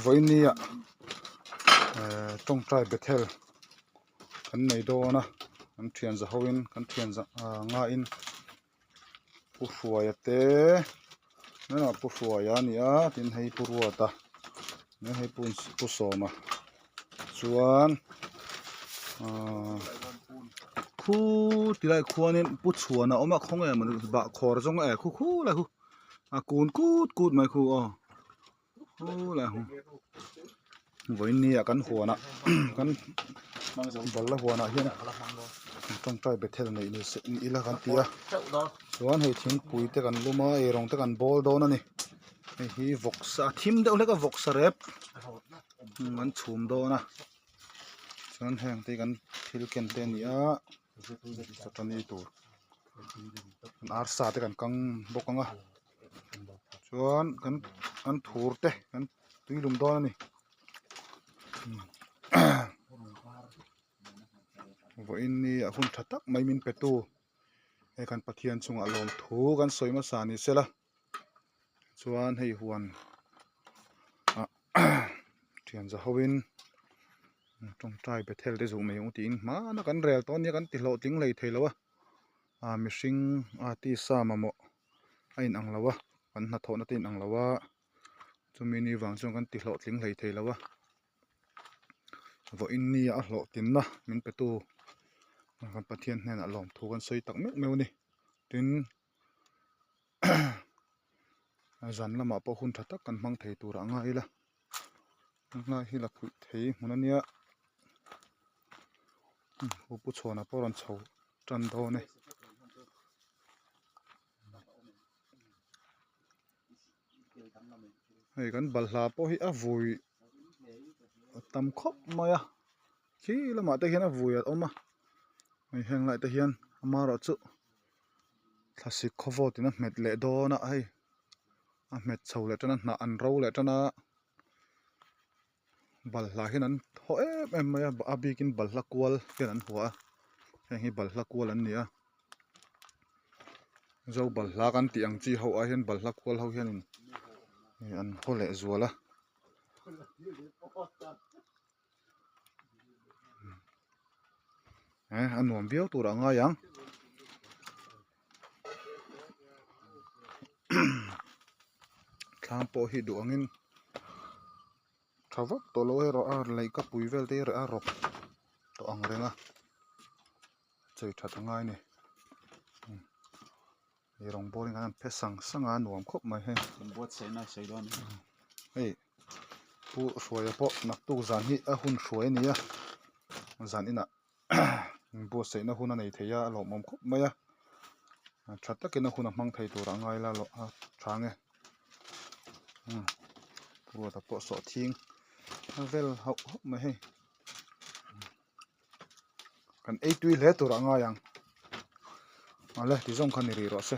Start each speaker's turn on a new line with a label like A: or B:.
A: Vawinia eh tawngtai Bethel kan nei dawn a kan thian za hoin kan thian za ah ngain Pu Hruaia te tunah Pu Hruaia a ni a tin hei Pu Ruata hei Pu Sawma chuan ahh khu tilai khuanin Pu Chhuana a awm a khawnge mawni bahkhawr zawng e khu khu lai khu a kun kut kut mai khu aw khu lai khu vawiin ni ah kan huan ah kan balla huan ah hian tawngtai bethel neih ni se ni ila kan ti a chuan hei thingpui te kan lum a eirawng te kan bawl dawn a ni hei hi vawksa a thim deuh hlek a vawksa rep an chhum dawn a chuan heng te hi kan thil ken te a ni a chawhni tur arsa te kan kang bawk ang a chuan kan kan thur te kan tui lum dawn a ni vawiin ni a hun tha tak mai min pe tu hei kan Pathian chungah lawmthu kan sawi hmasa ni sela chuan hei huan ah thian za hoin tawngtai Bethel te zuh mai ang tiin hmana kan rel tawh ania kan ti hlawhtling hlei thei lo a ah mihring a tisa mamawh a in ang lo a kan hnathawhna te a in ang lo a chumi ni vang chuan kan ti hlawhtling hlei thei lo a vawiin ni a hlawhtlinna min pe tu kan Pathian hnenah lawmthu kan sawi tak meuh meuh a ni tin zan lamah pawh hun tha tak kan hmang thei tur a ngai ila helai hi la phuih thei hmun a nia pu chhuana pawh a rawn chho tan dawn e. Hei kan balhla pawh hi a vui a tam khawp mai a khi lamah te hian a vui a awm a hei heng lai te hian amaherawhchu thlasik khawvawt in a hmet leh dawn a hei a hmet chho leh tan a hnah an ro leh tan a balhla hian an thaw em em mai a a bikin balhla kual hian an hua a heng hi balhla kual an ni a zo balhla kan tih ang chi ho ah hian balhla kual ho hianin an haw leh zual a. Eh a nuam viau tur a ngai ang thlam pawh hi duh angin tha vak tawh lo erawh a leih ka pui vel te hi a rawk tawh ang reng a chei that a ngai a ni. Hei rawng bawlin khan an phe sang sang a a nuam khawp mai hei
B: Inbuatsaihna a sawi dawn a ni.
A: Hei Pu Hruaia pawh naktuk zan hi a hun hruai a ni a zan inah inbuatsaihna hun a nei thei a a lawmawm khawp mai a tha takin a hun a hmang thei tur a ngai la a tha ang e Pu Ruata pawh sawhthing a vel hauh hauh mai hei. Kan ei tui hle tur a ngai ang. Awle ti zawng kha ni rih rawh se.